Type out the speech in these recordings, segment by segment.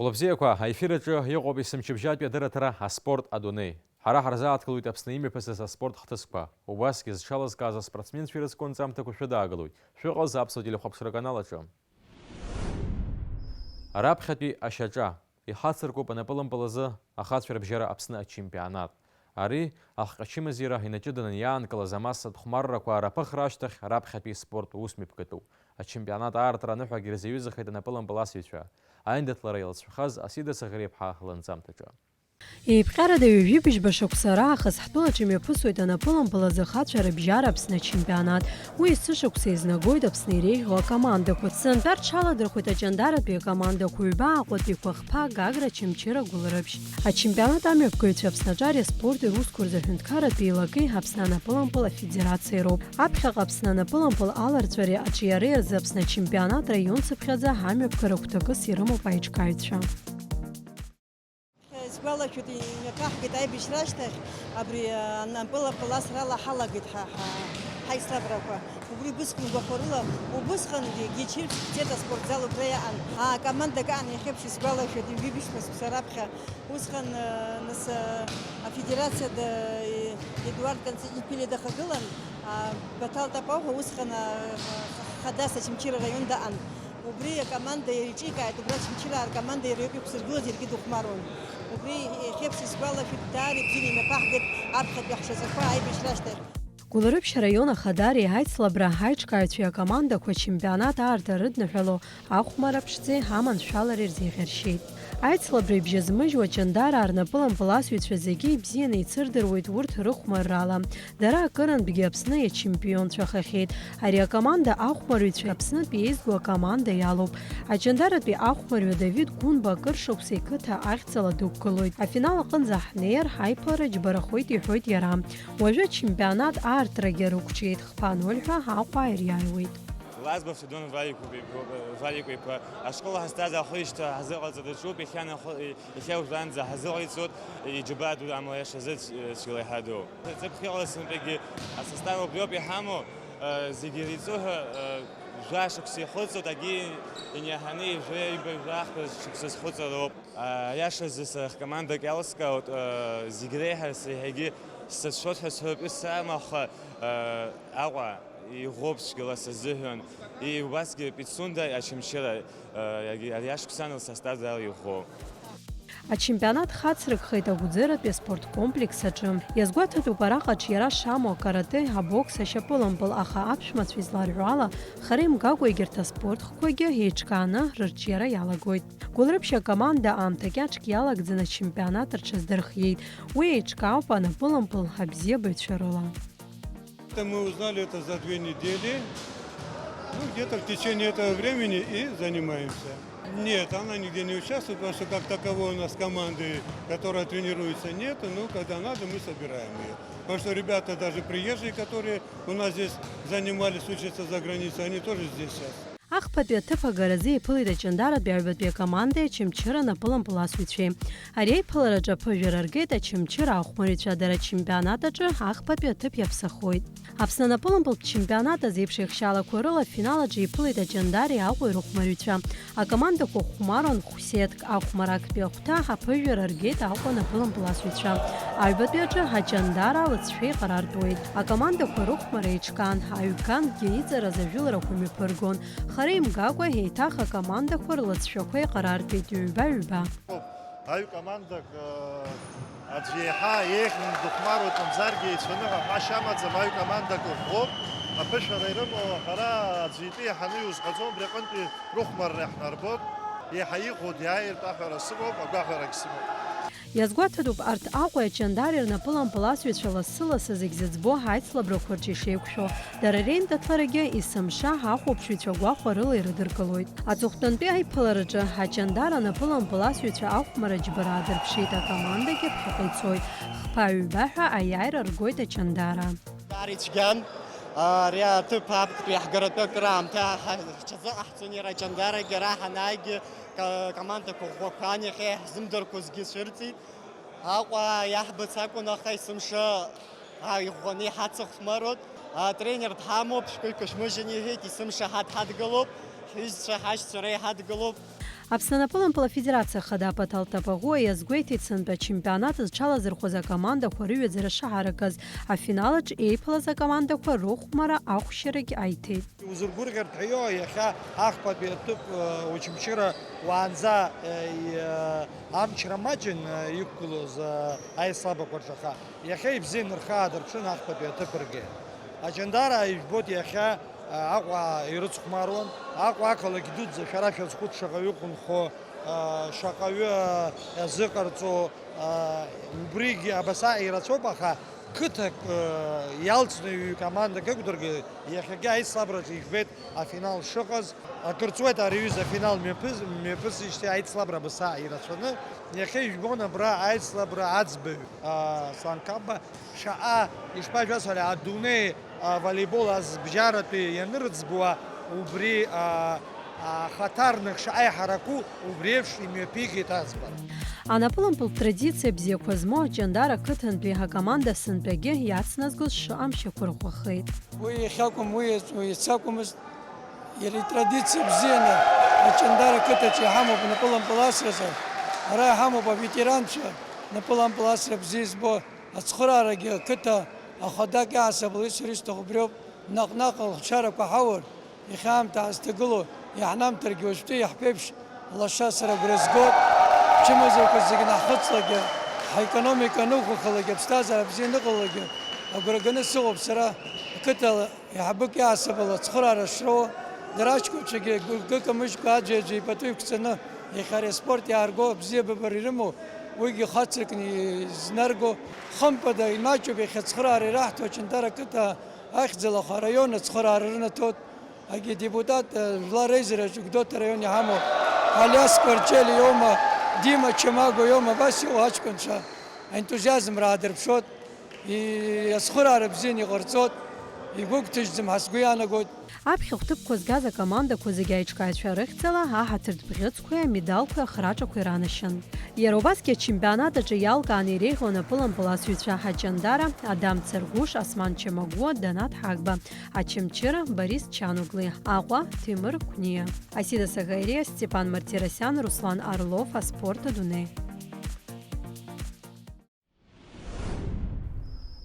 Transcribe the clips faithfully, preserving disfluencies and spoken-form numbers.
Хәлыбзиақәа, аефир аҿы иҟоуп есымчыбжьатәи адырраҭара «Аспорт адунеи». Ҳара ҳарзааҭгылоит Аԥсны имҩаԥысыз аспорт хҭысқәа. Убасгьы зҽалазкааз аспортсменцәа ирызку анҵамҭақәа шәыдаагалоит. Шәыҟаз Аԥсуа телехәаԥшра аканал аҿы. Раԥхьатәи ашьаҿа. Ихацыркуп анапылампыл азы ахацәа рыбжьара Аԥсны ачемпионат. Ари, ахҟьа чымазара инаҷыданы иаанкылаз амассатә хәмаррақәа раԥыхра ашьҭахь раԥхьатәи спорт усмҩаԥгатәуп. Ачемпионат аартра аныҳәагьы ирзаҩызахеит анапылампыласыҩцәа. Аиндаҭлара иалацәахаз Асида Саӷреиԥҳа лынҵамҭаҿы. Еиԥҟьарада ҩажәи быжьба шықәса раахыс ҳтәылаҿы имҩаԥысуеит анапылампыл азы ахацәа рыбжьара Аԥсны ачемпионат. Уи есышықәса еизнагоит Аԥсны иреиӷьу акомандақәа. Сынтәа рҽаладырхәеит Аҷандаратәи акомандақәа ҩба, Аҟәатәиқәа хԥа, Гагра, Очамчыра, Гәылрыԥшь. Ачемпионат амҩаԥгаҩцәа Аԥсны аҿари аспорти русқәа рзы аҳәынҭқарратә еилакеи Аԥсны анапылампыл афедерациеи роуп. Аԥхьаҟа Аԥсны анапылампыл аларҵәареи аҿиареи рзы Аԥсны ачемпионат раион цыԥхьаӡа амҩаԥгара гәҭакыс ирымоуп аиҿкааҩцәа. Исгәалашәоит, имҩаԥаҳгеит аибашьра ашьҭахь, абри, а, анапылампыл асрала ҳалагеит ҳа, ҳа, ҳаицлабрақәа. Убри бысгәын гәахәарыла, убысҟангьы Гечир цеит аспортзал убра иаҟан. Аа, командак аан, иахьеиԥш исгәалашәоит, ҩажәи быжьба шықәса раԥхьа. Усҟан, а, нас, а, афедерациа да-, Едуард Константин-иԥа дахагылан, а, Баҭал Тапаӷәа усҟан, а, х-, х-, хадас Очамчыра араион даҟан. Убри акоманда еиҿикааит, убра Очамчыраа ркоманда иара иоуп иқәсыргылаз, иаргьы дыхәмаруан. Убри иахьеиԥш исгәалашәоит, даара ибзианы имҩаԥаҳгеит аԥхьатәи ҳшьаҵақәа аибашьра ашьҭахь. Гәылрыԥшь араион ахадареи аицлабра аиҿкааҩцәеи акомандақәа ачемпионат аартра рыдныҳәало ахәмарра ԥшӡеи аманшәалареи рзеиӷьаршьеит. Аицлабра ибжьазмыжьуа Аҷандараа рнапылампыласҩцәа зегьы ибзианы еицырдыруеит урҭ рыхәмаррала. Дара акырынтәгьы Аԥсны иачемпионцәахахьеит. Ари акоманда ахәмарҩцәа Аԥснытәи еизго акоманда иалоуп. Аҷандаратәи ахәмарҩы Давид Гәынба акыр шықәса иқыҭа ахьӡала дықәгылоит. Афинал аҟынӡа ҳнеир, ҳаиԥылара џьбарахоит, иҳәоит иара. Уажәы ачемпионат аартрагьы рықәҿиеит, хԥа ноль ҳәа Аҟәа ириааиуеит. Лазба Федон Валиков-, Валиков-иԥа ашкол ҳазҭаз ахәышьҭа ҳазыҟаҵа даҿуп, иахьа нахо-, иахьа уажәраанӡа ҳазыҟаиҵоит, иџьабаа ду амала иашазы ц-, цәгьала иҳадоу. Ҵыԥх иҟалаз сынтәагьы асостав убриоуп иҳамоу, зегьы иреиҵоу ҳәа, жәа шықәса ихыҵуеит, агьи иниаҳаны ижәеи ҩба жәаха шықәса зхыҵроуп. Аиашазы сара хкомандак иалскаауеит, зегь реиҳа сеиҳагьы сацәшәоит ҳәа сҳәатәы саамаха, Аҟәа иӷәӷәоуп цәгьала сазыҳәан, и убасгьы Пицунда Очамчыра, ари ашықәсан лсостав даара иӷәӷәоуп. Ачемпионат хацрыгхеит Агәӡератәи аспорткомплекс аҿы. Иазгәаҭатәуп араҟа аҿиара шамоу акарате, абокс, ашьапылампыл, аха аԥшәмацәа изларҳәо ала, хара имгакәа егьырҭ аспорт хкқәагьы еиҿкааны рырҿиара иалагоит. Гәылрыԥшь акоманда аамҭа кьаҿк иалагӡаны ачемпионат рҽаздырхиеит. Уи еиҿкаауп анапылампыл абзиабаҩцәа рыла. Это мы узнали это за две недели. Ну, где-то в течение этого времени и занимаемся. Нет, она нигде не участвует, потому что как таковой у нас команды, которая тренируется, нет. Ну, когда надо, мы собираем её. Потому что ребята, даже приезжие, которые у нас здесь занимались, учатся за границей, они тоже здесь сейчас. Ахԥатәи аҭыԥ агаразы иԥылеит Аҷандаратәи аҩбатәи акомандеи Очамчыра напылампыласҩцәеи. Ари аиԥылараҿы аԥыжәара ргеит Очамчыра ахәмарҩцәа, дара ачемпионат аҿы ахԥатәи аҭыԥ иаԥсахоит. Аԥсны анапылампылтә чемпионат азеиԥш еихшьаалақәа рыла афинал аҿы иԥылеит Аҷандареи Аҟәеи рыхәмарҩцәа. Акомандақәа хәмаруан хә-сеҭк, ахәмарактәи ахәҭа аԥыжәара ргеит Аҟәа напылампыласҩцәа. Аҩбатәи аҿы Аҷандараа лыҵшәа еиҟарартәуеит. Акомандақәа рыхәмарра еиҿкаан, аҩганкгьы иҵараз ажәыларақәа мҩаԥыргон. Хара имгакәа, еиҭах акомандақәа рлыҵшәақәа еиҟарартәит ҩба-ҩба. Аҩ командак, э, аӡә иеиҳа еиӷьны дыхәмаруеит, мамзаргьы еицәаны ҳәа ҳәашьа амаӡам, аҩ командак ӷәӷәоуп, аԥышәара ирымоу, ҳара аӡәы итәы иаҳаны иузҳәаӡом, убри аҟынтәи рыхәмарра иаҳнарбоит, еиҳа иӷәӷәоу диааиртә аҳәара сымоуп, агәаҳәарагь сымоуп. Иазгәаҭатәуп, арҭ Аҟәеи Аҷандареи рнапылампыласҩцәа лассы-лассы зегь зыӡбо ҳаицлабрақәа рҿы ишеиқәшәо. Дара реиндаҭларагьы есымша ҳахәаԥшыҩцәа гәахәарыла ирыдыркылоит. Аҵыхәтәантәи аиԥылараҿы Аҷандара анапылампыласҩцәа ахәмарра џьбара аадырԥшит, акомандагьы ԥхьаҟа ицоит. Хԥа-ҩба ҳәа аиааира ргоит Аҷандара. Даара ицәгьан, ари аҭыԥ аԥхьатәи иаҳгаратәы акыраамҭа ҳа-, ҳҽазыҟаҳҵон, иара Аҷандарагьы ара ҳанааигьы ка-, командақәа ӷәӷәақәан, иахьа иаҳзымдырқәозгьы цәырҵит. Аҟәа иаҳбац акәын, аха есымша, а, иӷәӷәаны иҳацыхәмаруан. Атренер дҳамоуп, шәкы-шәкы шәмыжьын иҳәеит, есымша ҳадҳадгылоуп, ҳҩызцәа, ҳашьцәа реиҳадгылоуп. Аԥсны анапылампыл афедерациа ахада Паҭал Тапаӷәуа иазгәеиҭеит, сынтәа ачемпионат зҽалазырхәыз акомандақәа рыҩаӡара шаҳаракыз, афинал аҿы еиԥылаз акомандақәа рыхәмара ахәшьарагь аиҭеит. Иузыргәырӷьартә ҳәа иоуа, иахьа ахԥатәи аҭыԥ, э, Очамчыра уаанӡа, э, и-, э, амчра маҷын, э, иқәгылоз, э, аицлабрақәа рҿаха. Иахьа ибзианы рхы аадырԥшын ахԥатәи аҭыԥ ргьы. Аҷандара ижәбоит иахьа, э, Аҟәа ирыцхәмаруан. Аҟәа ақалақь дуӡӡа шәара шәазхәыц шаҟаҩы ҟәынхо, э, шаҟаҩы, э, иазыҟарҵо, э, убригьы абасаҟ ирацәоуп, аха қыҭак, э, иалҵны ҩ-командак ықәдыргылеит. Иахьагьы аицлабраҿы ижәбеит афинал шыҟаз. Акыр ҵуеит ари аҩыза афинал мҩаԥыс-, мҩаԥысижьҭеи аицлабра абасаҟ ирацәаны. Иахьа ижәбон абра аицлабра аӡбаҩ, а, Аслан Қапба. Шаҟа, ишԥажәасҳәари, адунеи, а, волейбол азбжьаратәи ианырыӡбуа, убри, а, а, ахаҭарнак шаҟа иҳараку, убри еиԥш имҩаԥигеит аӡбара. Анапылампылтә традициа бзиақәа змоу Аҷандара ақыҭантәи акоманда сынтәагьы иацназгоз шыҟам шьақәырӷәӷәахеит. Уи иахьакәым, уи иац-, уи иац акәмызт. Иара итрадициа бзианы Аҷандара ақыҭаҿы иҳамоуп напылампыл асразы. Ара иҳамоуп аветеранцәа, напылампыл асра бзиа избо, ацхыраарагьы ақыҭа ахадак иаҳасабала исыр исҭаху убриоуп. Наҟ-наҟ алшарақәа ҳаур, иахьа аамҭа ҳазҭагылоу, иаҳнамҭаргьы уажәтәи иаҳԥеиԥш лашасра агәра згоит. Ачымазаҩқәа зегьы наҳхыҵлакгьы, ҳаекономика аныӷәӷәахалакгьы, аԥсҭазаара бзиа аныҟалалакгьы агәра ганы сыҟоуп сара. Ақыҭала еиҳабык иаасабала ацхыраара шроуа, дара аҷкәынцәагьы гәыкы камыжькәа аӡәи-аӡәи ипату иқәҵаны, иахьа ари аспорт иаарго абзиабара ирымоу, уигьы хацыркны изнарго, хымԥада, имаҷуп иахьа ацхыраара ираҳҭо Ачандара ақыҭа ахьӡала араион ацхыраара рынаҭоит. Агьи депутат, э, жәлар реизараҿы Гәдоуҭа араион иҳамоу Алиас Кәарҷели иоума, Дима Чамагәа иоума, абас иҟоу аҷкәынцәа аентузиазм раадырԥшуеит. И-, ацхыраара бзианы иҟарҵоит, игәыгәҭажьӡам ҳәа сгәы иаанагоит. Аԥхьахә ҭыԥқәа згаз акомандақәа зегьы аиҿкаацәа рыхьӡала аҳаҭыртә бӷьыцқәеи амедалқәеи ахраҿақәеи ранашьан. Иара убасгьы ачемпионат аҿы иалкааны иреиӷьу анапылампыл асыҩцәа Аҷандара, Адам Царгәыш, Осман Чамагәуа, Данаҭ Ҳагба, Очамчыра, Борис Чанугли, Аҟәа, Ҭемыр Қәниа, Асида Саӷаириа, Степан Мартиросиан, Руслан Орлов, аспорт адунеи.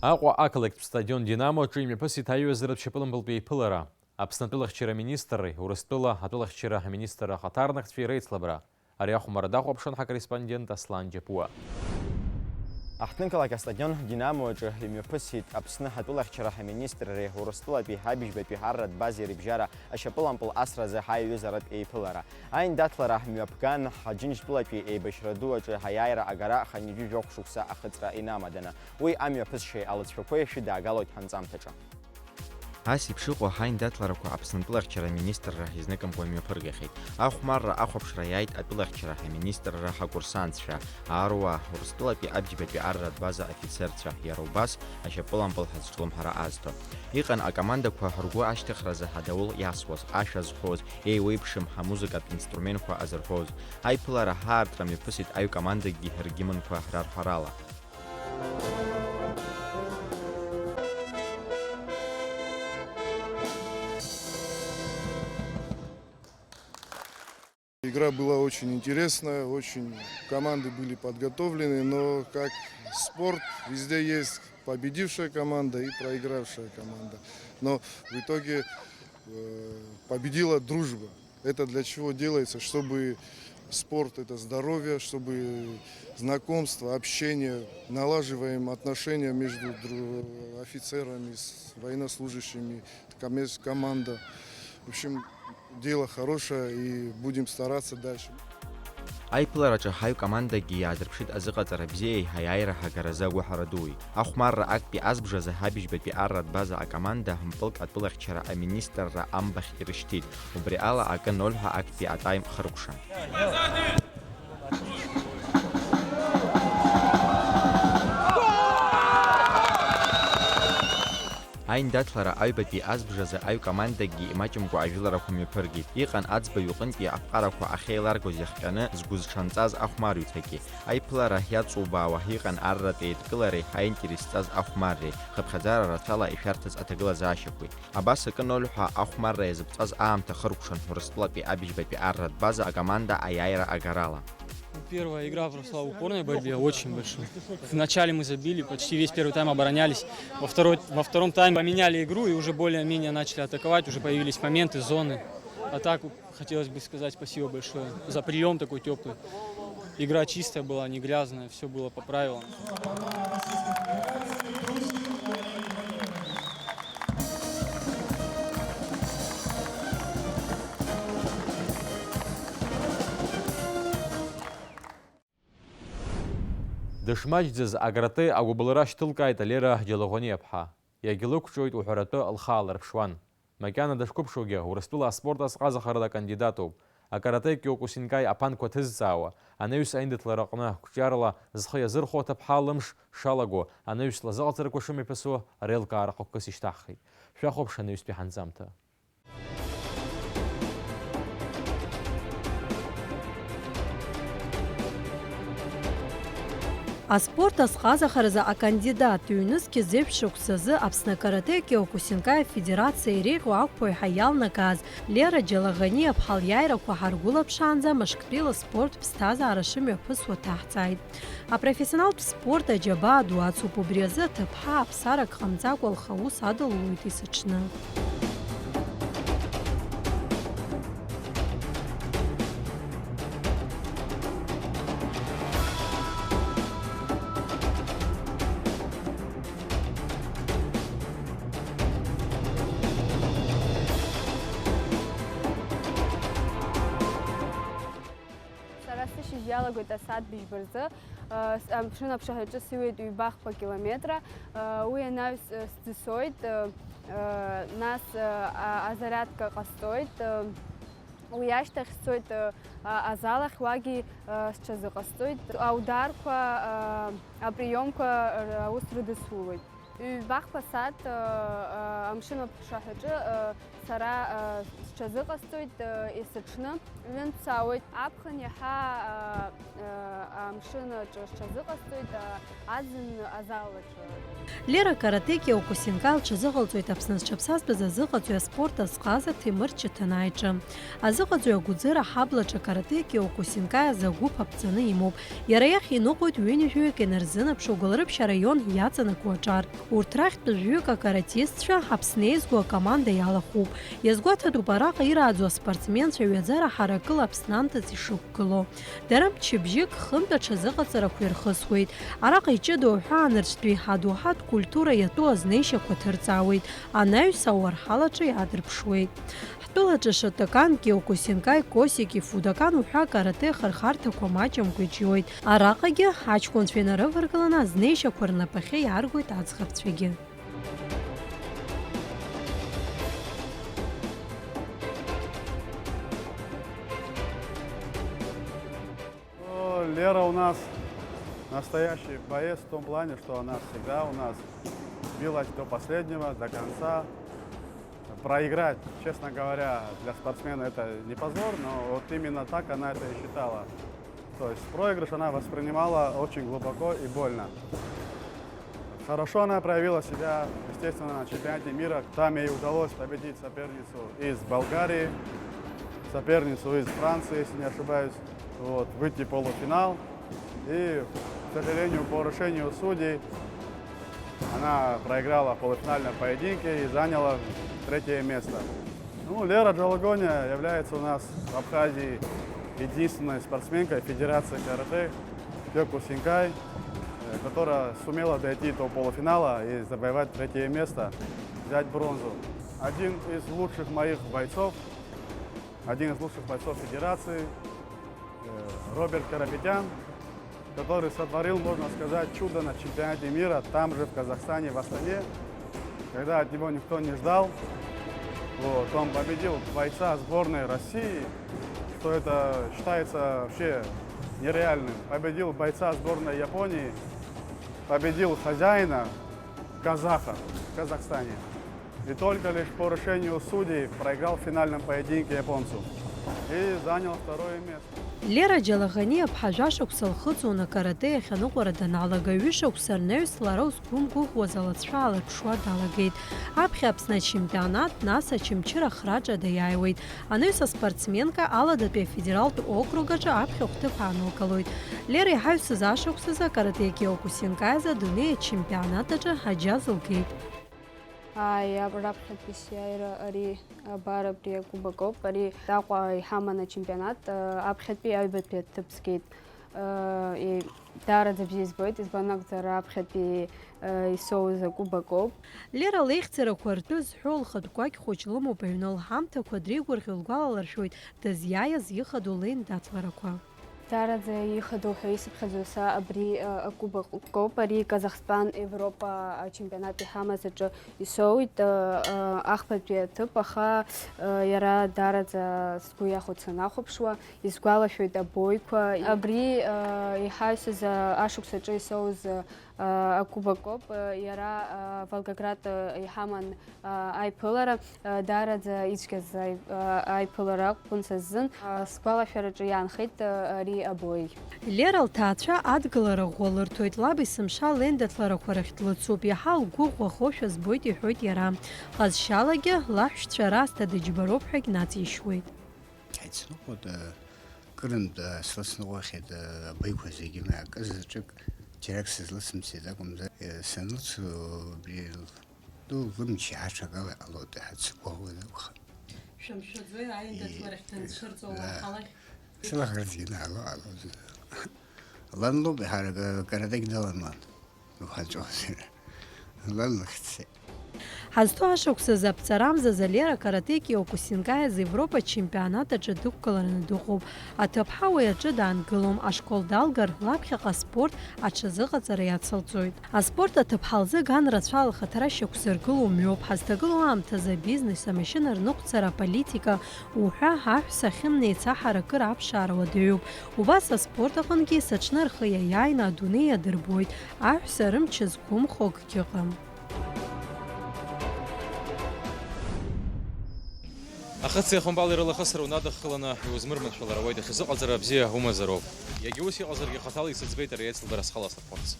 Аҟәа ақалақьтә стадион Динамо аҿы имҩаԥысит аиҩызаратә шьапылампылтәи еиԥылара. Аԥсны атәылахьчара аминистрреи Урыстәыла атәылахьчара аминистрра ахаҭарнакцәеи реицлабра. Ари ахәмарра дахәаԥшуан ҳакорреспондент Аслан Џьапуа. Аҳҭнықалақь астадион Динамо аҿы имҩаԥысит Аԥсны атәылахьчара аминистрреи Урыстәылатәи абыжьбатәи арратә базеи рыбжьара ашьапылампыл асразы ҳаиҩызаратә еиԥылара. Аиндаҭлара мҩаԥган Аџьынџьтәылатәи еибашьра ду аҿы ҳаиааира агара хынҩажәи жәохә шықәса ахыҵра инамаданы. Уи амҩаԥысшеи алыҵшәақәеи шәыдаагалоит ҳанҵамҭаҿы. Ас еиԥш иҟоу ҳаиндаҭларақәа Аԥсны атәылахьчара аминистрра изныкымкәа мҩаԥыргахьеит. Ахәмарра ахәаԥшра иааит атәылахьчара аминистрра ҳакурсантцәа, ааруа, Урыстәылатәи абыжьбатәи арратә база афицерцәа, иара убас ашьапылампыл ҳазҿлымҳара азҭо. Иҟан акомандақәа ргәы ашьҭыхразы адаул иасуаз, ашәа зҳәоз, еиуеиԥшым ҳамузыкатә инструментқәа азырҳәоз. Аиԥылара ҳаартра мҩаԥысит аҩ командакгьы ргимнқәа рарҳәарала. Игра была очень интересная, очень команды были подготовлены, но как спорт, везде есть победившая команда и проигравшая команда. Но в итоге, э, победила дружба. Это для чего делается? Чтобы спорт — это здоровье, чтобы знакомство, общение, налаживаем отношения между дру-, офицерами, с военнослужащими, комес-, команда. В общем, дело хорошее, и будем стараться дальше. Аиԥылараҿы ҳаҩ командагьы иаадырԥшит азыҟаҵара бзиеи аиааира ҳагаразы агәаҳәара дуи. Ахәмарра актәи азбжазы ҳабыжьбатәи арратә база акоманда мпылк атәылахьчара аминистрра амбахь ирышьҭит. Убри ала акы ноль ҳәа актәи атайм хыркәшан. Аиндаҭлара аҩбатәи азбжазы аҩ командакгьы имаҷымкәа ажәыларақәа мҩаԥыргеит. Иҟан аӡбаҩ уҟынтәи аԥҟарақәа ахьеиларгоз иахҟьаны згәы зҽанҵаз ахәмарҩцәагьы. Аиԥылара иаҵубаауа иҟан арратә еидкылареи аинтерес зҵаз ахәмарреи, хыԥхьаӡара рацәала ишәарҭаз аҭагылазаашьақәеи. Абас акы ноль ҳәа ахәмарра иазыԥҵәаз аамҭа хыркәшан, Урыстәылатәи абыжьбатәи арратә база акоманда аиааира агарала. Первая игра прошла в упорной борьбе, очень большой. Вначале мы забили, почти весь первый тайм оборонялись. Во второй, во втором тайме поменяли игру и уже более-менее начали атаковать, уже появились моменты, зоны. А так хотелось бы сказать спасибо большое за приём такой тёплый. Игра чистая была, не грязная, всё было по правилам. Дышмаҷӡаз, акарате агәыбылра шьҭылкааит Лера Џьалагәаниаԥҳа. Иагьлықәҿиоит уҳәаратәы лхы аалырԥшуан. Макьана дышқәыԥшугьы, Урыстәыла аспорт азҟазахарала акандидатуп. Акарате Киокусинкаи аԥанқәа ҭызҵаауа, анаҩс аиндаҭлара аҟны қәҿиарала зхы иазырхәо аҭыԥҳа лымш шалаго, анаҩс лазыҟаҵарақәа шымҩаԥысуа реилкаара хықәкыс ишьҭаҳхит. Шәахәаԥш анаҩстәи ҳанҵамҭа. Аспорт азҟазахаразы акандидат, ҩнызқьи зеижә шықәсазы Аԥсны акарате Киокусинкаи афедерациа иреиӷьу ақәԥои ҳәа иалнагаз Лера Џьалаганиаԥҳа лиааирақәа ҳаргәылаԥшаанӡа мышктәи ласпорт ԥсҭазаара шымҩаԥысуа ҭаҳҵааит. Апрофессионалтә спорт аџьабаа ду ацуп, убри азы аҭыԥҳа аԥсарак ҟамҵакәа лхы аус адылулоит есыҽны. Сара сышьыжь иалагоит асааҭ быжьба рзы, а, с-, амшын аԥшаҳәаҿы сыҩуеит ҩбахԥа километра, а, уи анаҩс, а, сӡысоит, а, а, нас, а, а, азариадка ҟасҵоит, а, уи ашьҭахь сцоит, а, а, азал ахь, уагьы, а, сҽазыҟасҵоит, аударқәа, а, априомқәа р-, аус рыдысулоит. Ҩбахԥа сааҭ, ы, ы, амшын аԥшаҳәаҿы, ы, сара, ы, сҽазыҟасҵоит, ы, есыҽны. Ҩынтә саауеит. Аԥхын иаҳа, ы, ы, амшын аҿы сҽазыҟасҵоит, ы, аӡын азал аҿы. Лера каратэ Киокусинкаи лҽазыҟалҵоит Аԥсны зҽаԥсазтәыз азыҟаҵаҩ аспорт азҟаза Ҭемыр Чаҭанаа иҿы. Азыҟаҵаҩ Агәыӡыра аҳаблаҿы каратэ Киокусинкаи азы агәыԥ аԥҵаны имоуп. Иара иахь иныҟәоит ҩынҩажәаҩык инарзынаԥшуа Гәылрыԥшь араион иаҵанакуа аҿар. Урҭ рахьтә жәаҩык акаратистцәа Аԥсны еизго акоманда иалахәуп. Иазгәаҭатәуп араҟа ирааӡо аспортсменцәа ҩаӡара ҳаракыла Аԥсны анҭыҵ ишықәгылоу. Дара мчыбжьык, хынтә аҽазыҟаҵарақәа ирхысуеит. Араҟа иҷыдоу аҳәаанырцәтәи адоуҳатә культура иатәу азнеишьақәа ҭырҵаауеит, анаҩс ауарҳалаҿы иаадырԥшуеит. Ҳтәылаҿы Шотокан Киокусинкаи Косики Фудокан уҳәа акарате ахырхарҭақәа маҷымкәа иҿиоит. Араҟагьы аҷкәынцәа инарываргыланы азнеишьақәа рнапахьы иааргоит аӡӷабцәагьы. Ну, Лера у нас настоящий боец в том плане, что она всегда у нас билась до последнего, до конца. Проиграть, честно говоря, для спортсмена это не позор, но вот именно так она это и считала. То есть проигрыш она воспринимала очень глубоко и больно. Хорошо она проявила себя, естественно, на чемпионате мира. Там ей удалось победить соперницу из Болгарии, соперницу из Франции, если не ошибаюсь. Вот, выйти в полуфинал. И, к сожалению, по решению судей она проиграла в полуфинальном поединке и заняла третье место. Ну, Лера Джалагония является у нас в Абхазии единственной спортсменкой Федерации каратэ Кёкусинкай, э, которая сумела дойти до полуфинала и завоевать третье место, взять бронзу. Один из лучших моих бойцов, один из лучших бойцов Федерации, э, Роберт Карапетян, который сотворил, можно сказать, чудо на чемпионате мира там же, в Казахстане, в Астане, когда от него никто не ждал. Вот, он победил бойца сборной России, что это считается вообще нереальным. Победил бойца сборной Японии, победил хозяина, казаха в Казахстане. И только лишь по решению судей проиграл в финальном поединке японцу и занял второе место. Лера Џьалаӷаниа-ԥҳа жәашықәса лхыҵуан акарате иахьаныҟәара даналага. Ҩышықәса рнаҩс лара узқәымгәыӷуаз алацәа аалырԥшуа далагеит. Аԥхьа Аԥсны ачемпионат, нас Очамчыра ахраҿы даиааиуеит. Анаҩс аспортсменка Аладатәи афедералтә округ аҿы аԥхьахә ҭыԥ аанылкылоит. Лера иҳаҩсыз ашықәсазы акарате Киокусинкаи азы адунеи ачемпионат аҿы аџьаз лгеит. Ааи, аб-, раԥхьатәи сиааира ари, абар, абри акубок ауп. Ари Аҟәа иҳаман ачемпионат, а, аԥхьатәи аҩбатәи аҭыԥ згеит. А, и-, даараӡа бзиа избоит, избан акәзар, аԥхьатәи, а, исоуз акубок ауп. Лера леихьӡарақәа ртәы зҳәо лхатә кәакь хәыҷ лымоуп, аҩны лҳамҭақәа дреигәырӷьо лгәалалыршәоит дызиааиз ихадоу леиндаҭларақәа. Даараӡа ихадоу ҳәа исыԥхьаӡо са абри, а, акубок ауп. Ари Казахстан Европа ачемпионат иҳамаз аҿы исоуит. А, а, ахԥатәи аҭыԥ, аха, а, иара даараӡа сгәы иахәоит санахәаԥшуа, исгәалашәоит абоиқәа. Абри, а, иҳаҩсыз, а, ашықәс аҿы исоуз, а, акубок ауп. А, иара, а, Волгоград, а, иҳаман, а, аиԥылара. Даараӡа ицәгьаз аи-, а, аиԥылара акәын са сзын. А, сгәалашәараҿы иаанхеит, а, ари абои. Лера лҭаацәа адгылара ӷәӷәа лырҭоит, лаб есымша леиндаҭларақәа рахь длыцуп, иаҳа лгәы ӷәӷәахошәа збоит, иҳәоит иара. Ҟазшьалагьы лаҳәшьцәа раасҭа дыџьбароуп ҳәагь наҵишьуеит. Ҳаицныҟәоит, а, кырынтә, а, слыцныҟәахьеит, а, абаҩқәа зегьы, акы заҵәык, џьарак сызлыцымцеит акәымзар, а, санлыцу абри Ду лымч иаҳа ҽакала иҟалоит, ҳацгәаауеит акәхап. Шәымшәаӡои, аиндаҭларахь данцәырҵуа уа, да, лхалахь? Сылаӷырӡгьы наало-аалоит. Лан лоуп, иаҳарак каратегь далан лан. Лхаҵәозар. Лан лыхьӡеит. Ҳазҭоу ашықәсазы аԥҵарамзазы Лера каратэ Киокусинкаи азы Европа чемпионат аҿы дықәгылараны дыҟоуп. Аҭыԥҳа уи аҿы даангылом, ашкол далгар, лаԥхьаҟа аспорт аҽазыҟаҵара иацылҵоит. Аспорт аҭыԥҳа лзы ган рацәала лхаҭара шьақәзыргыло мҩоуп, ҳазҭагылоу аамҭазы абизнес, амашьына рныҟәцара, аполитика уҳәа, аҳәса ахьымнеиц аҳаракыра аԥшаара уадаҩуп. Убас аспорт аҟынгьы есыҽны рхы иаиааины адунеи иадырбоит, аҳәса рымч зқәымхо акгьы ыҟам. Ахыци ахәымпали рылахысра унадыххыланы иузмырманшәалар ауеит, иахьазыҟаҵара бзиа умазароуп. Иагьа ус иҟазаргьы, хаҭала исыӡбеит ари аицлабра схала сҭаххарц.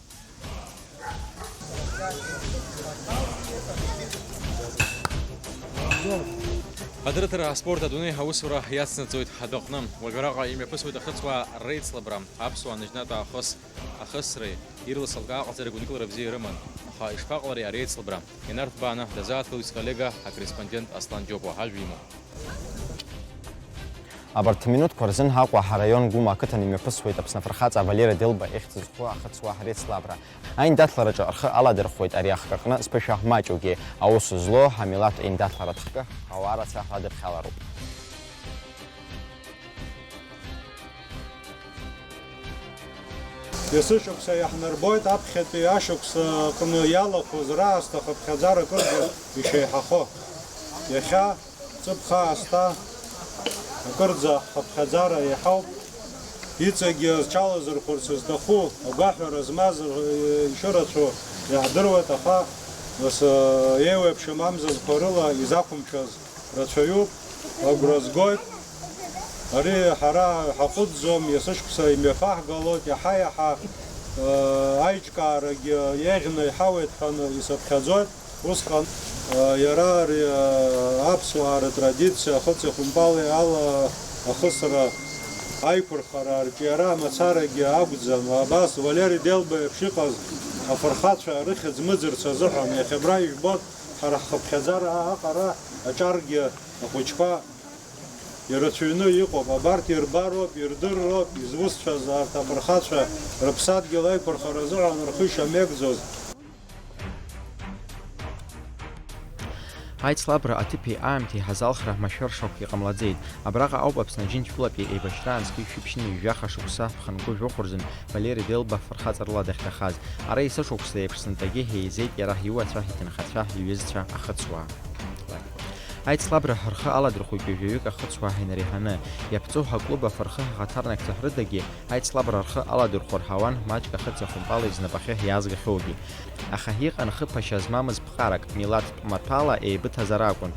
Адырраҭара аспорт адунеи аусура иацнаҵоит адәаҟны. Уажә араҟа имҩаԥысуеит ахыцуаа реицлабра, аԥсуаа ныжьнатә аахыс ахысреи, ирласылкаа аҟаҵареи гәынкылара бзиа ирыман. Аха ишԥаҟалари ари аицлабра? Инарҭбааны дазааҭгылоит сколлега, акорреспондент Аслан Џьопуа, ажәа имоуп. Абарҭ аминуҭқәа рзын Аҟәа ҳараион Гәыма ақыҭан имҩаԥысуеит Аԥсны афырхаҵа Валери Делба ихьӡ зху ахыцуаа реицлабра. Аиндаҭлараҿы рхы аладырхәуеит ари ахкы аҟны зԥышәа маҷугьы. Аус злоу ҳамилаҭ еиндаҭларатә хкы ауаа рацәа ладыԥхьалароуп. Есышықәса иаҳнарбоит аԥхьатәи ашықәс аҟны иалахәыз раасҭа хыԥхьаӡара акырӡа ишеиҳахо. Иахьа ҵыԥх аасҭа акырӡа ҳхыԥхьаӡара еиҳауп. Иҵегьы зҽалазырхәырц зҭаху, агәаҳәара змаз, э, ишырацәоу иаҳдыруеит, аха, нас, э, еиуеиԥшым амзызқәа рыла изақәымшәаз рацәаҩуп, агәра згоит. Ари ҳара ҳаҟәыҵӡом, есышықәса имҩаԥаҳгалоит, иаҳа-иаҳа, э, аиҿкаарагьы еиӷьны иҳауеит ҳәа исыԥхьаӡоит. Усҟан, а, иара ари, а, аԥсуаа ртрадициа ахыци ахәымпали ала ахысра, аиқәырхара, арҿиара мацарагьы акәӡам. Абас Валери Делба еиԥш иҟаз афырхацәа рыхьӡ мыӡырц азыҳәан, иахьа абра ижәбоит, ҳара ҳхыԥхьаӡара аҟара аҿаргьы ахәыҷқәа ирацәаҩны иҟоуп. Абарҭ ирбароуп, ирдырроуп изусҭцәаз арҭ афырхацәа рыԥсадгьыл аиқәырхара азыҳәан рхы ишамеигӡоз. Аицлабра аҭыԥи аамҭеи ҳазалхра машәыршақә иҟамлаӡеит. Абраҟа ауп Аԥсны Аџьынџьтәылатәи еибашьраан зқьи жәшәи ԥшьынҩажәи жәаха шықәса ԥхынгәы жәохә рзын Валери Делба фырхаҵарала дахьҭахаз. Ара есышықәса еиԥш сынтәагьы еизеит иара иуацәа, иҭынхацәа, иҩызцәа, ахыцуаа. Аицлабра ҳархы аладырхәит ҩажәаҩык ахыцуаа ҳаинареиҳаны. Иаԥҵоу ҳаклуб афырхы ҳхаҭарнакцәа ҳрыдагьы аицлабра рхы аладырхәыр ҳауан, маҷк ахыци ахәымпали знапахьы иаазгахьоугьы. Аха иҟан хыԥашьа змамыз ԥҟарак, милаҭтә маҭәала еибыҭазар акәын.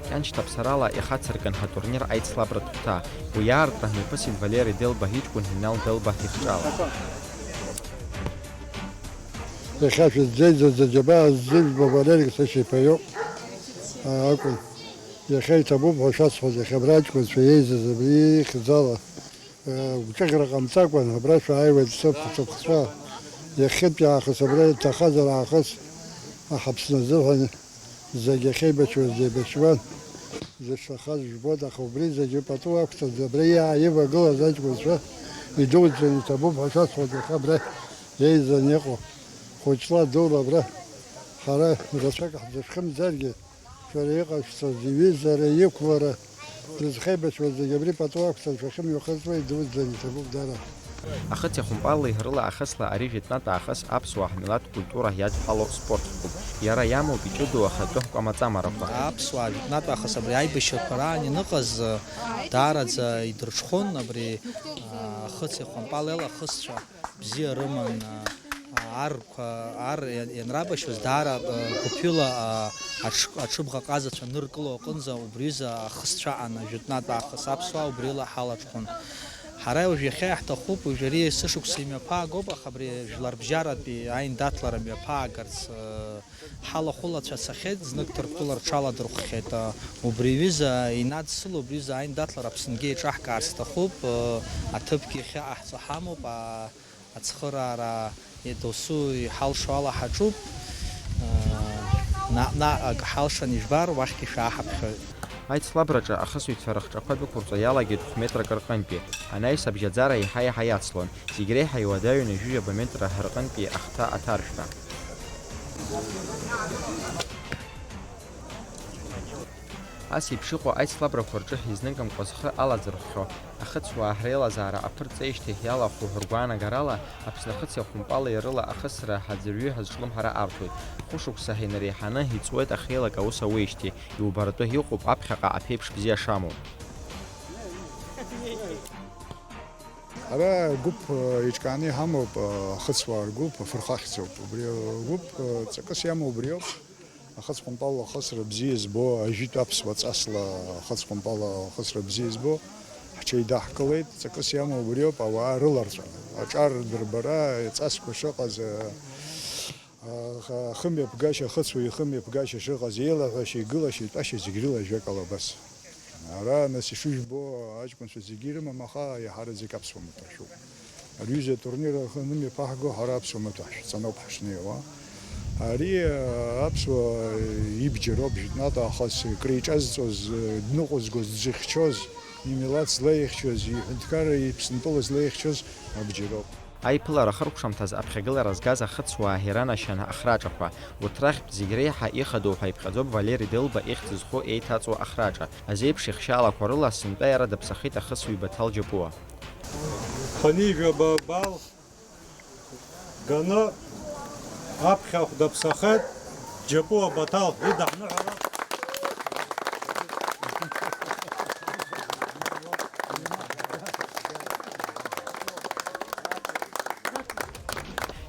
Кьаншьҭаԥсарала ихацыркын ҳатурнир аицлабратә хәҭа. Уи аартра мҩаԥысит Валери Делба иҷкәын Инал Делба ихҿала. Иахьа шәызӡеизаз аџьабаа ззыжәбо Валери Сашиԥа иоуп, акәын. Иахьа иҭабуп ҳәа шәасҳәоит, иахьа абра аҷкәынцәа еизаз абри ихьӡала. Гәҿыӷьра ҟамҵакәан, абра шәааиуеит, сыԥ-, сыԥхцәа. Иахьынтәи аахыс абра иҭахазар аахыс, аҳаԥсны азыҳәан зегь ахьеибашьуаз еибашьуан, зышахаз жәбоит, аха убри зегьы пату ақәҵаӡа, абра иааивагылаз аҷкәынцәа идуӡӡан иҭабуп ҳәа шәасҳәоит, иахьа абра еизан иҟоу хәыҷла дула абра ҳара рацәак ҳзышәхымӡаргьы, шәара иҟашәҵаз, иҩызара, иқәлара, дызхеибашьуаз зегьы абри пату ақәҵан шәахьымҩахыҵуа идуӡӡан иҭабуп дара. Ахыци ахәымпали рыла ахысла ари жәытәнатә аахыс аԥсуаа ҳмилаҭ культура иадҳәалоу спорт хкуп. Иара иамоуп иҷыдоу ахатәы ҳкәамаҵамарақәа. Аԥсуаа жәытәнатә аахыс абри аибашьрақәа раан ианыҟаз, даараӡа идырҽхәон абри, а, ахыци ахәымпали ала ахысцәа. Бзиа рыман, арқәа, ар иан-, ианрабашьуаз, даара, гәыԥҩыла, аҽ-, аҽыбӷа ҟазацәа ныркыло аҟынӡа, убриазы ахысцәа аан, жәытәнатә аахыс аԥсуаа убрила ҳалаҽхәон. Ҳара уажә иахьа иаҳҭахуп, уажә ари есышықәса имҩаԥаагоуп, аха абри жәларбжьаратәи аиндаҭлара мҩаԥаагарц, ҳалахәылацәа цахьеит, знык Ҭырқәтәыла рҽаладырхәхьеит, убри аҩыза инадсыло, убри аҩыза аиндаҭлара Аԥсынгьы еиҿаҳкаарц иҭахуп, аҭыԥгьы иахьа ҟаҳҵо ҳамоуп, а-, Ацхыраара досу иҳалшо ала ҳаҿуп. Наҟ-наҟ акы ҳалшан ижәбар, уахьгьы шәааҳаԥхьоит. Аицлабраҿы ахысҩцәа рыхҿақәа дәықәырҵо иалагеит хә-метрак рҟынтәи. Анаҩс абжьаӡара еиҳа-еиҳа иацлон. Зегь реиҳа иуадаҩын ҩажәижәаба метра рҟынтәи ахҭа аҭаршәра. Ас еиԥш иҟоу аицлабрақәа рҿы ҳизныкымкәа зхы алаӡырххьоу ахыцуаа ҳреилазаара аԥырҵеижьҭеи иалахәу ргәаанагарала, Аԥсны ахыци ахәымпали рыла ахысра аӡәырҩы ҳазҿлымҳара арҭоит. Хәышықәса инареиҳаны иҵуеит ахеилак аус ауеижьҭеи, иубаратәы иҟоуп аԥхьаҟа аԥеиԥш бзиа шамоу. Ара гәыԥ, э, еиҿкааны иҳамоуп, э, ахыцуаа ргәыԥ, афырхахьӡоуп. Убри агәыԥ, э, ҵакыс иамоу убриоуп. Ахыцхәымпал ахысра бзиа збо, ажәытә аԥсуа ҵасла ахыцхәымпал ахысра бзиа збо, ҳҽеидаҳкылеит, ҵакыс иамоу убриоуп, ауаа рыларҵәара, аҿар дырбара, ҵасқәа шыҟаз, ахымҩаԥгашьа, ахыцуаҩ ихымҩаԥгашьа шыҟаз, еилаҳәашьа, игылашьа, итәашьа зегь рыла ажәакала абас. Ара, нас, ишыжәбо, аҷкәынцәа зегьы ирымам, аха иаҳараӡак аԥсуа маҭәа шәоуп. Ари аҩыза атурнир ахы анымҩаԥаҳго, ҳара аԥсуа маҭәа ҳшәҵаноуп ҳашнеиуа. Ари, а, аԥсуа ибџьароуп, жәытәнатә аахыс кры иҿазҵоз, дныҟәызгоз, дзыхьчоз, имилаҭ злаихьчоз, иҳәынҭқарра иԥсынтәыла злаихьчоз абџьароуп. Аиԥылара ахыркәшамҭаз аԥхьагылара згаз ахыцуаа иранашьан ахраҿақәа. Урҭ рахьтә зегь реиҳа ихадоу ҳәа иԥхьаӡоуп Валери Делба ихьӡ зху еиҭаҵуа ахраҿа. Азеиԥш ихшьаалақәа рыла сынтәа иара даԥсахеит ахысҩы Баҭал Џьапуа. Хынҩажәаба балл ганы аԥхьахә даԥсахеит Џьапуа Баҭал, идаҳныҳәалап.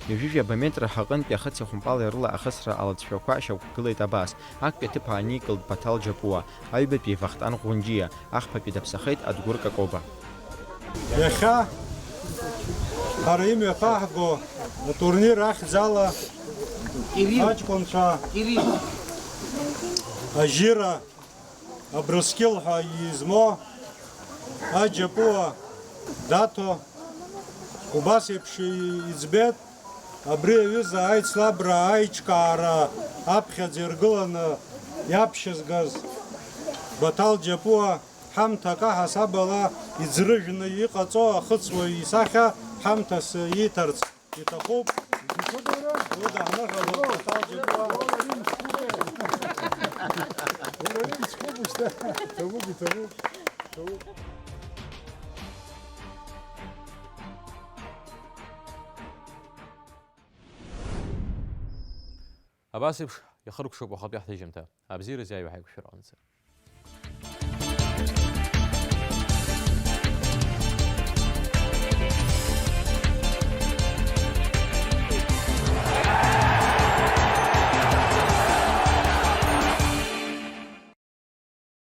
Ҩажәижәаба метра ҳаҟынтәи ахыци ахәымпали рыла ахысра алҵшәақәа шьақәгылеит абас, актәи аҭыԥ ааникылт Баҭал Џьапуа, аҩбатәи Вахтанг Ӷәынџьиа, ахԥатәи даԥсахеит Адгәыр Какоба. Иахьа ҳара имҩаԥаҳго атурнир ахьӡала аҷкәынцәа ажьира Абрыскьыл ҳәа измоу Аџьапуа Даҭо убас еиԥш иӡбеит, абри аҩыза аицлабра аиҿкаара аԥхьаӡа иргыланы иаԥшьызгаз Баҭал Џьапуа ҳамҭак аҳасабала иӡрыжәны иҟаҵо ахыцуаҩ исахьа ҳамҭас ииҭарц. Иҭахуп. Уи даҳныҳәалоит, Баҭал Џьапуа. Иҭабуп, иҭабуп, иҭабуп. Абас еиԥш иахыркәшоуп уахатәи ҳҭыжьымҭа. Абзиаразы аиуа ҳаиқәшәараҟынӡа.